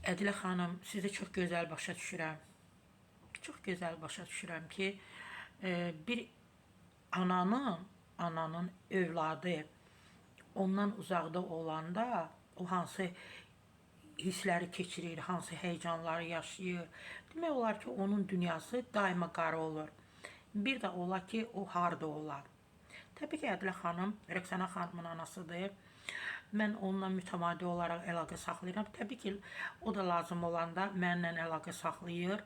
Ədilə xanım, sizi çox gözəl başa düşürəm. Çox gözəl başa düşürəm ki, bir ananın övladı ondan uzaqda olanda o hansı hissləri keçirir, hansı həyəcanları yaşayır. Demək olar ki, onun dünyası daima qara olur. Bir də ola ki, o harda olar. Təbii ki, Ədilə xanım Rəqsana xanımın anasıdır. Mən onunla mütəmadi olaraq əlaqə saxlayıram. Təbii ki, o da lazım olanda mənimlə əlaqə saxlayır.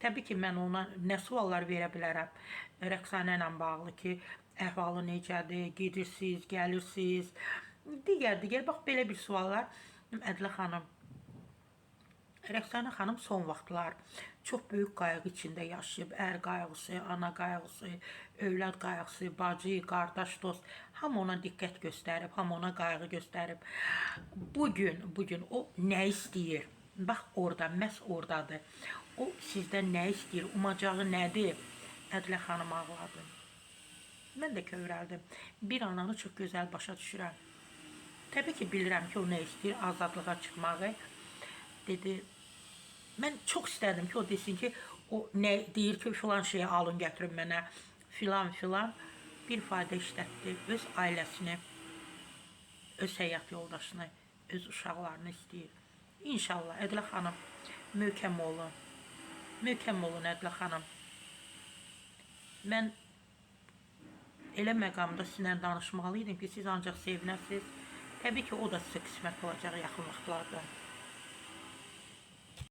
Təbii ki, mən ona nə suallar verə bilərəm Rəqsanə ilə bağlı ki, əhvalı necədir, gedirsiz, gəlirsiz, digər bax belə bir suallar. Ədilə xanım, Rəqsanə xanım son vaxtlar çox böyük qayğı içində yaşayıb. Ər qayğısı, ana qayğısı, övlad qayğısı, bacı, qardaş, dost, hamı ona diqqət göstərib, hamı ona qayğı göstərib. Bu gün o nə istəyir? Bax orada, məhz oradadır. O sizdən nə istəyir? Umacağı nədir? Ədilə xanım ağladı. Mən də kövrəldim. Bir ananı çox gözəl başa düşürəm. Təbii ki, bilirəm ki, o nə istəyir? Azadlığa çıxmağı. Dedi, mən çox istərdim ki, o desin ki, o nə deyir ki, filan şeyi alın, gətirin mənə, filan filan. Bir fayda işlətdi. Öz ailəsini, öz həyat yoldaşını, öz uşaqlarını istəyir. İnşallah Ədilə xanım, möhkəm olun. Möhkəm olun Ədilə xanım. Mən elə məqamda sizinlə danışmalı idim ki, siz ancaq sevinəsiniz. Təbii ki, o da sizə qismət olacaq yaxın vaxtlarda.